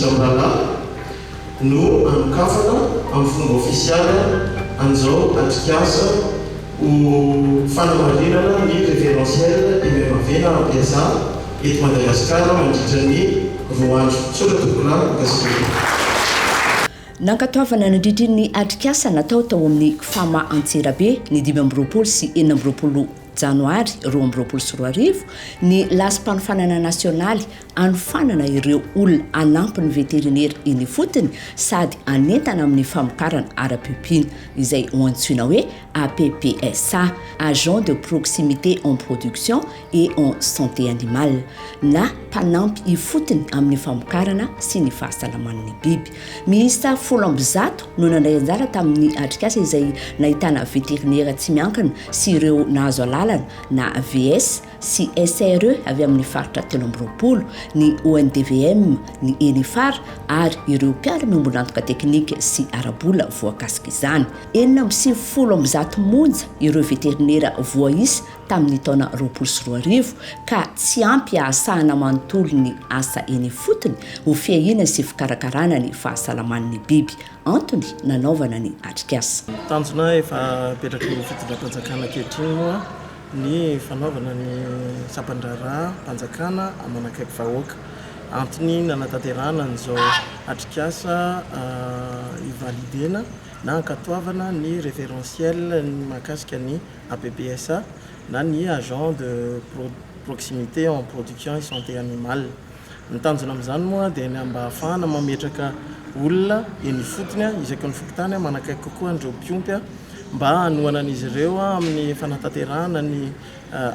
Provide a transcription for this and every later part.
minisitra mirahalahy no hanokafana amin'ny fomba ofisialy an'izao atrikasa ho fanamarinana ny référentiel MMAV na APSA eto Madagasikara mandritra ny 2 andro. Misaotra tompokolahy, mankasitraka. Nankatoavana nandritry ny atrikasa natao tao amin'ny Fama Antsirabe ny 25 sy 26 janoary 2022 ny lasim-panofanana nasionaly anofanana ireo olona anampy ny veterinera eny ifotony sady anentana amin'ny famokarana ara-piompiana, izay ho antsoina hoe APPSA, agent de proximité en production et en santé animale, na mpanampy ifotony amin'ny famokarana sy ny fahasalaman'ny biby. Miisa 110 no nandray anjara tamin'ny atrikasa, izay nahitana veterinera tsy miankina sy ireo nahazo alalana na VS sy SRE avy amin'ny faritra 23, ny ONDVM, ny ENIFAR ary ireo mpiara-miombon'antoka teknika sy ara-bola voakasika izany. 196 monja ireo veterinera voaisa tamin'ny taona 2020, ka tsy ampy ahasahana manontolo ny asa eny ifotony ho fiahiana sy fikarakarana ny fahasalaman'ny biby, antony nanaovana ny atrikasa. Tanjona efa apetraky ny fitondram-panjakana ankehitriny moa ny fanaovana ny sampan-draharaha mpanjakana manakaiky vahoaka. Antony nanatanterahana an'izao atrikasa ivalidena na ankatoavana ny référentiel ny mahakasika ny APPSA na ny agent de proximité en production et santé animale. Ny tanjona amin'izany moa dia ny mba ahafahana mametraka olona eny ifotony isaky ny fokontany manakaiky kokoa an'ireo mpiompy, mba hanohana an'izy ireo amin'ny fanatanterahana ny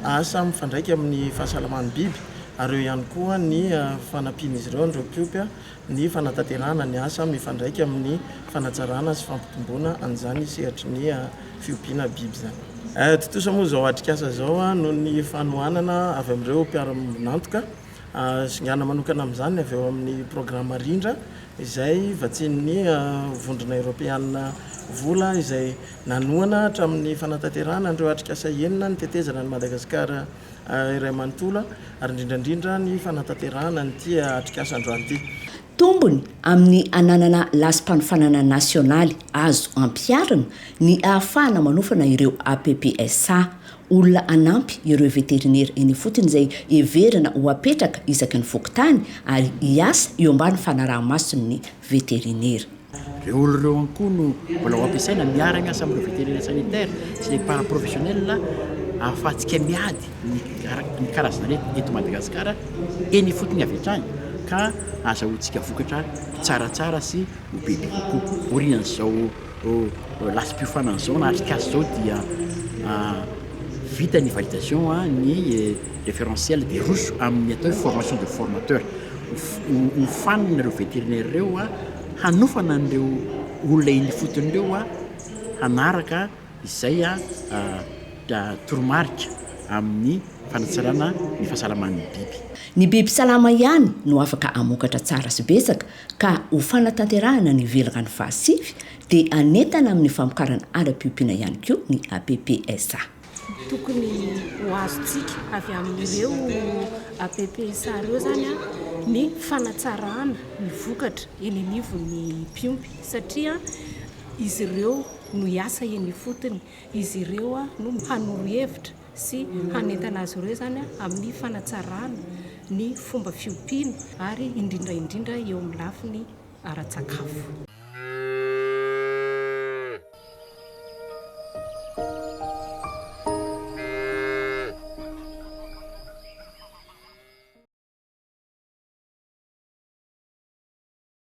asa mifandraika amin'ny fahasalaman'ny biby, ary eo ihany koa ny fanampian'izy ireo an'ireo mpiompy ny fanatanterahana ny asa mifandraika amin'ny fanatsarana sy fampitomboana an'izany sehatry ny fiompiana biby izany. Tontosa moa izao atrikasa izao noho ny fanohanana avy amin'ireo mpiara-miombon'antoka. Singana manokana amin'izany avy eo amin'ny programa Rindra izay vatsian'ny Vondrona Eoropeanina vola, izay nanohana hatramin'ny fanatanterahana an'ireo atrikasa enina nitetezana an'i Madagasikara iray manontolo, ary indrindra indrindra ny fanatanterahana an'ity atrikasa androany ity. Tombony amin'ny ananana lasim-panofanana nasionaly azo ampiharina ny ahafahana manofana ireo APPSA, olona anampy ireo veterinera eny ifotony, izay heverina ho apetraka isaky ny fokontany ary hiasa eo ambany fanaraha-mason'ny veterinera. Ireo olo ireo ihany koa no mbola ho ampiasaina miara-miasa amin'ireo vétérinaire sanitaire sy les paraprofessionnels ahafahantsika miady ny karazana aretina eto Madagasikara eny ifotony avy hatrany, ka ahazahoantsika vokatra tsaratsara sy ho bebe kokoa. Aorian'izao lasim-piofanana izao na atrikasa izao dia vita ny validation ny référentiel, dia roso amin'ny atao hoe formation de formateur. Hofanina ireo vétérinaire ireo hanofana an'ireo olona eny ifotony ireo hanaraka izay toromarika amin'ny fanatsarana ny fahasalaman'ny biby. Ny biby salama ihany no afaka hamokatra tsara sy betsaka, ka ho fanatanterahana ny velirano fahasivy dia anentana amin'ny famokarana ara-piompiana ihany koa ny APPSA. Tokony ho azontsika avy amin'ireo APPSA ireo zany ny fanatsarana ny vokatra eny anivon'ny mpiompy, satria izy ireo no hiasa eny ifotony, izy ireo no hanoro hevitra sy hanentana azy ireo zany amin'ny fanatsarana ny fomba fiompiana, ary indrindra indrindra eo amin'ny lafiny ara-tsakafo.